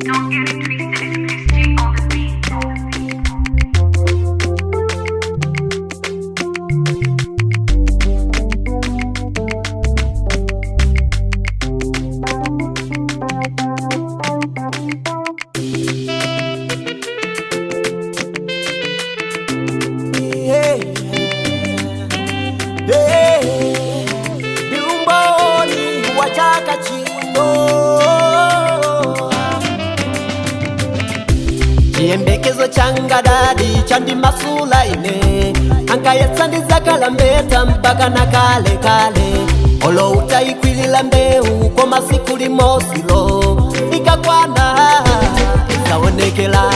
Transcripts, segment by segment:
Don't get it twisted, it's Chris G on the beat. Yeah. Yeah. Ndiumboni wa chaka chino, chiyembekezo changa dadi chandimasula ine ankayetsandizakalambeta mpaka na kale kale olo utaikwilila mbeu koma siku limosilo ikakwana isaonekela.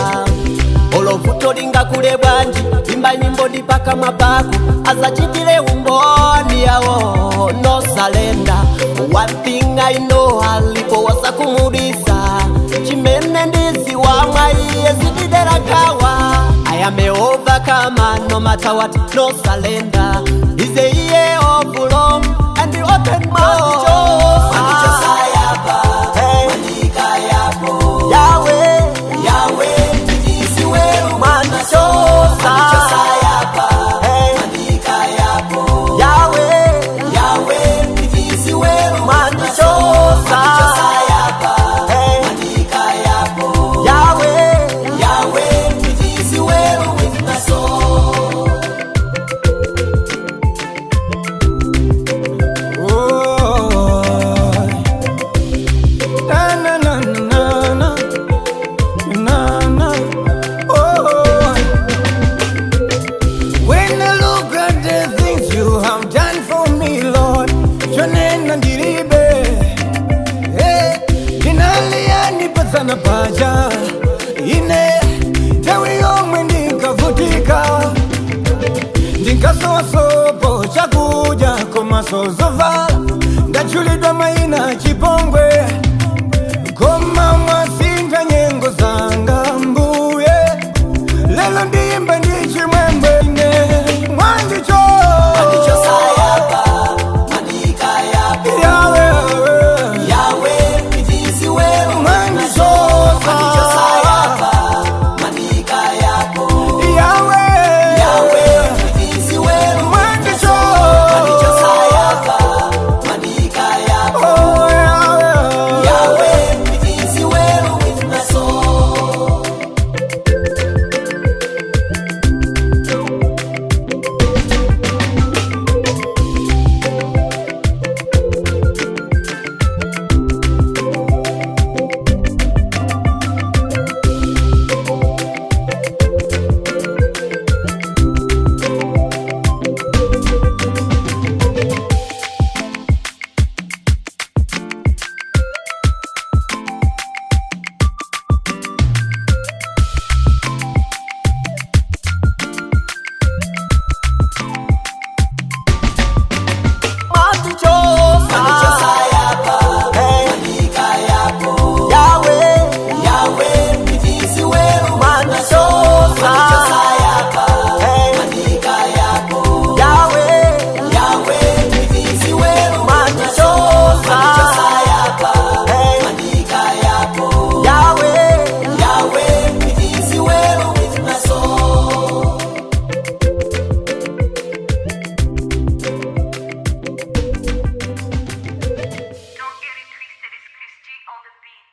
Olo vuto lingakule bwanji, imba nyimbo ndipaka mapako azachitile umboni yawo. No surrender. One thing I know, alipo wasakumudisa chimene ndiziwa mwaiye zididera. I am a overcomer, no matter what. No surrender is a year of love and the open door. Yahweh, Yahweh, Mandichosa, hey. Yahweh, Yahweh, Mandichosa, hey. Yahweh, Yahweh, with my soul. Oh, na na na na na na na. Oh, when I look at the things you have done for me, Lord, chonena ndilibe. Hey, ndinalia nipatsana paja ine nthawi yomwe ndinkavutika, ndinkasowasopo chakudya komaso zovala, ndatchulidwa mayina chipongwe.